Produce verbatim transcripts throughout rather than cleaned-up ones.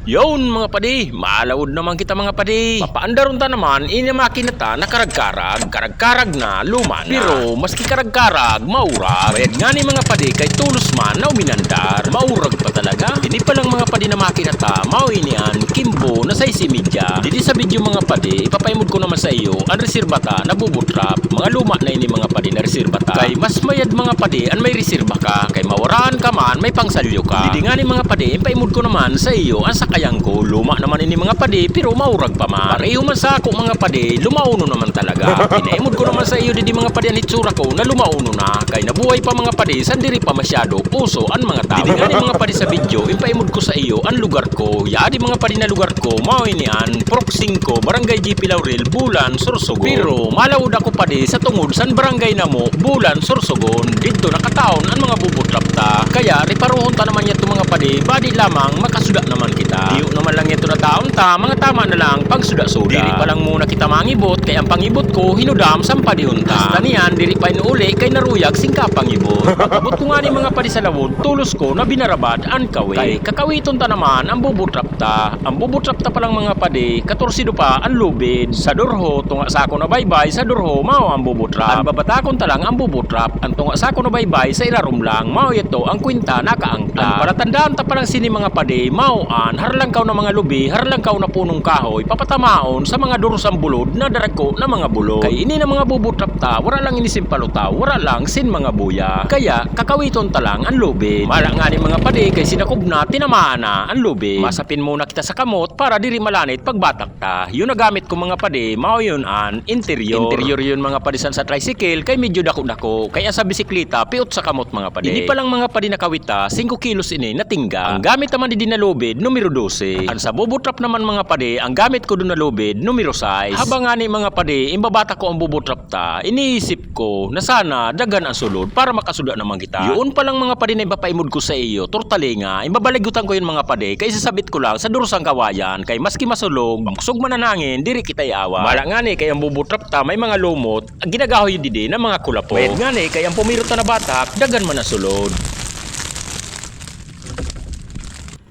Yon, mga padi, malaod naman kita, mga padi. Papaandaron ta naman ini makina ta na karag-karag, karag-karag na, luma na. Pero maski karag-karag, maurag. Mayad ngani, mga padi, kay tolos man na uminandar. Maurag pa talaga. Ini palang, mga padi, na makina ta, mao ini an Kimbo na sais y media. Didi sa video, mga padi, ipapaimod ko naman sa iyo an reserba ta na bubutrap. Mga luma na ini, mga padi, na reserba ta. Kay mas mayad, mga padi, an may reserba ka. Kay mawaraan ka man, may pangsalyo ka. Didi ngani, mga padi, ipaimod ko naman sa iyo an sakayan ko. Luma naman ini, mga padi, pero maurag pa man. Pareho man sa ako, mga padi, lumaonon naman talaga. Pinaimod ko naman sa iyo didi, mga padi, an hitsura ko na lumaonon na. Kay nabuhay pa, mga padi, sandiri pa masyado uso an mga tawo. Didi ngani, mga padi, sa video, ipaimod ko sa iyo an lugar ko. Yadi, mga padi, na lugar ko, mao ini an Purok singko, Barangay G P Laurel, Bulan, Sorsogon. Pero malaod ako, padi, sa tungod san barangay namo, Bulan, Sorsogon. Didto nakataon an mga bubutrap ta. Kaya reparohon ta naman yato, mga padi, badi lamang makasuda naman kita. Iyo naman lang yato na taon ta, mga tama na lang pagsuda-suda. Diri pa lang muna kita mangibot, kay ang pangibot ko hinudam san padihon ta. Hasta niyan, diri pa inuuli kay naruyag sing kapangibot. Pag-abot ko ngani, mga padi, sa lawod, tolos ko na binarabad an kawit. Kay kakawiton ta naman an bubutrap ta. An bubutrap ta palang, mga padi, katorse dupa an lubid. Sa durho, tunga sako na baybay, sa durho, mao an bubutrap. An babatakon ta lang an bubutrap. An tunga sako na baybay, sa irarom lang, mao yato an kwenta nakaangkla. An palatandaan ta palang sini, mga padi, mao an harlangkaw na mga lubi, harlangkaw na punong kahoy, papatamaon sa mga durosang bulod na daragko na mga bulod. Kay ini na mga bubutrap ta, wara lang ini sin palutaw, wara lang sin mga buya. Kaya kakawiton ta lang an lubid. Mala ngani, mga padi, kay sinakob na, tinamaan na an lubid. Masapin muna kita sa kamot para diri malanit pagbatak ta. Yun na gamit ko, mga padi, mao yun an interior. Interior yun, mga padi, san sa tricycle, kay medyo dako-dako. Kaya sa bisikleta, piot sa kamot, mga padi. Ini palang, mga padi, na kawit ta, singko kilos ini na tingga. An gamit naman didi na lubid, numero dose. An sa bubutrap naman, mga padi, an gamit ko dun na lubid, numero sais. Habang ngani, mga padi, imbabatak ko an bubutrap ta, iniisip ko na sana daghan an sulod para makasuda naman kita. Yoon palang, mga padi, na ipapaimod ko sa iyo, tortalinga, imbabaligotan ko yun, mga padi, kay isasabit ko lang sa durusang kawayan, kay maski masulog, makusog man an hangin, diri kita iawa. Mala ngani, kay an bubutrap ta may mga lumot, ginagahoy didi na mga kulapok. Mayad ngani, kay an pumiro ta na batak, daghan man na sulod.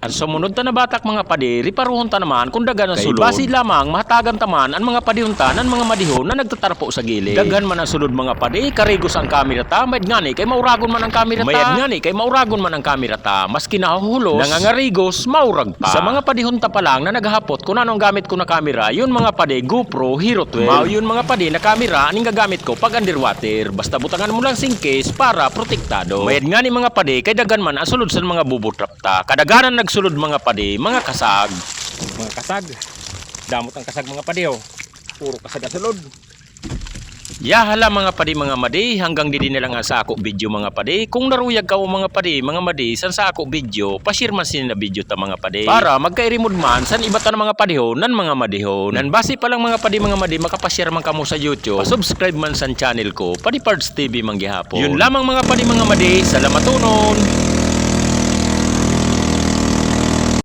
An sumunod ta na batak, mga padi, reparohon ta naman kung daghan an sulod. Kay basi lamang mahatagan ta man an mga padihon ta nan mga madihon na nagtatarpo sa gilid. Daghan man an sulod, mga padi, karigos an kamera ta, mayad ngani kay mauragon man an kamera ta. Mayad ngani kay mauragon man an kamera ta, maski nahuhulos, nangangarigos, maurag pa. Sa mga padihon ta pa lang na naghahapot kung ano an gamit ko na kamera, yun, mga padi, GoPro Hero twelve. Mao yun, mga padi, na kamera an gagamit ko pag underwater. Basta butangan mo lang sing case para protektado. Mayad ngani, mga padi, kay daghan man an sulod sa mga bubutrap ta. Kadaghanan nagsulod, mga padi, mga kasag. Mga kasag. Damot ang kasag, mga padi, oh. Puro kasag ang sulod. Ya, hala, mga padi, mga madi, hanggang didi na lang ang sa ako video, mga padi. Kung naruyag kamo, mga padi, mga madi, san sa ako video, pa-share man sini na video ta, mga padi. Para magkairimod man san iba ta na mga padihon nan mga madihon. Nan basi pa lang, mga padi, mga madi, makapa-share man kamo sa YouTube, pa-subscribe man san channel ko, Padi Pards T V man gihapon. Yun lamang, mga padi, mga madi, salamatonon.